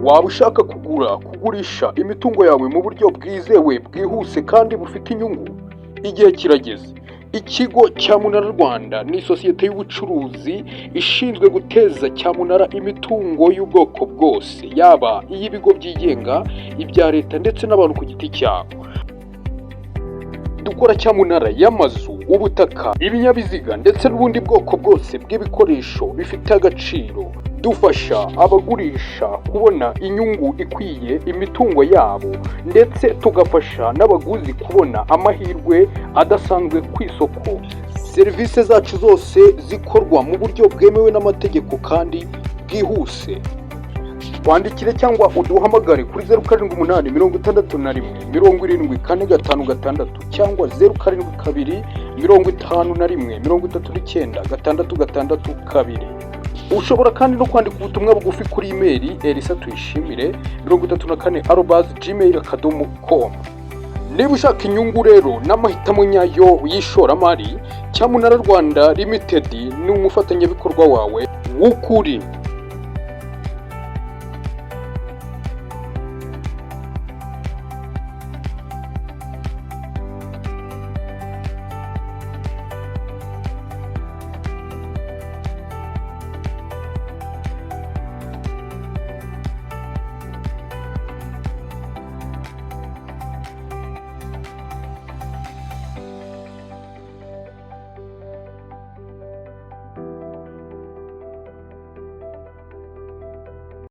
Waba ushaka kugura, kugurisha imitungo yawe mu buryo bwizewe, bwihuse kandi bufite inyungu? Igihe kirageze. Ikigo Cyamunara Rwanda ni isosiyete y'ubucuruzi ishinzwe guteza cyamunara imitungo y'ubwoko bwose, yaba iy'ibigo byigenga, ibya leta ndetse n'abantu ku giti cyabo. Dukora cyamunara y'amazu, ubutaka, ibinyabiziga ndetse n'ubundi bwoko bwose bw'ibikoresho bifite agaciro. Dufasha abagurisha kubona inyungu ikwiye imitungo yabo, ndetse tugafasha n'abaguzi kubona amahirwe adasanzwe ku isoko. Serivisi zacu zose zikorwa mu buryo bwemewe n'amategeko kandi bwihuse. Twandikire cyangwa uduhamagare kuri 0786145456 cyangwa 0725139662. Ushobora kandi no kwandika ubutumwa bugufi kuri imeri elisatuyishimire34@gmail.com. Niba ushaka inyungu rero n'amahitamo nyayo y'ishoramari, Cyamunara Rwanda Limited ni umufatanyabikorwa wawe w'ukuri.